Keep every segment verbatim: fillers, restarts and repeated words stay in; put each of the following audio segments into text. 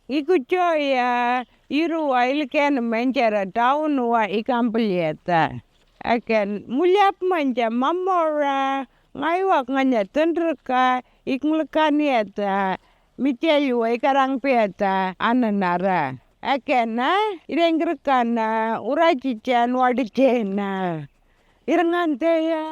Ikujoya irua ilken menjera taunua ikampulieta. Eken muliap menja mamora ngaiwak nganya tundruka iknglekanieta. Michel yua ikarang pieta ananara. Eken na irengrekana urajicha nuadijena. Irnganteya,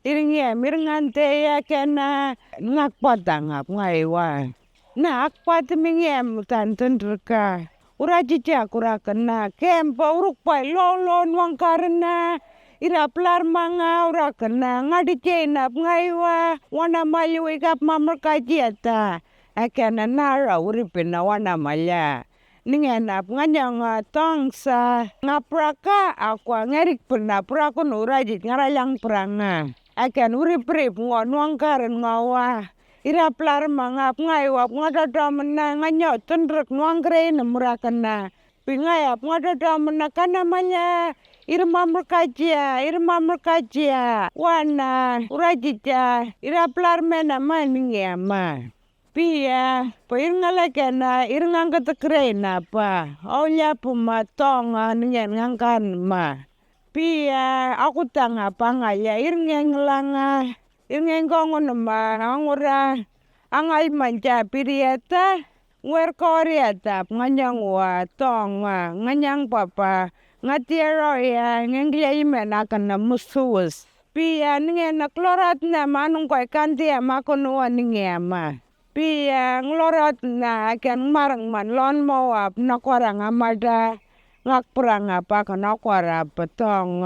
irngiem, irnganteya kena ngakpatangap ngaiwa. Na akpat mingiem kan tundruka. Urajicha kurakena kempa urukpai lolo nuangkarena. Ira pelar manga urakena ngadicheinap ngaiwa. Wana maliwikap mamerkajiata. Eken na nara uripina wana malia. Ningenap nganyanga tongsa ngapraka akwa ngerikpena prakun urajit ngaralyang pranga. Eken uriprip ngo nuangkaren ngawa. Ira plarma ngap ngaiwap ngatotomena nganyo tundruk nuangkrein murakena. Pingayap ngatotomena kana manya. Irma merkajia, irma merkajia. Wana urajija, ira plarmena maningiama. Pia, pa irngalakena irngangkatakreina pa. Aulia puma tonga ningen ngangkan ma. Pia, aku tanga pangalia irngenglanga. Irngengkongunma angura. Angal manja pirieta. Ngwer korieta nganyang wa tonga nganyang papa. Ngatiaro ya ngenglia imen akana musuus. Pia ningen na klorat na manungkoi kantia makunua ningiama. Pia nglorat na aken ngmarang man lon mawap nakwara ngamada ngakprang apa ka nakwara petong.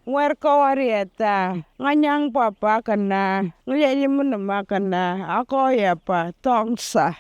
Ngwer kawariata nganyang papa kana nglialimunuma kana akoya pa tongsa.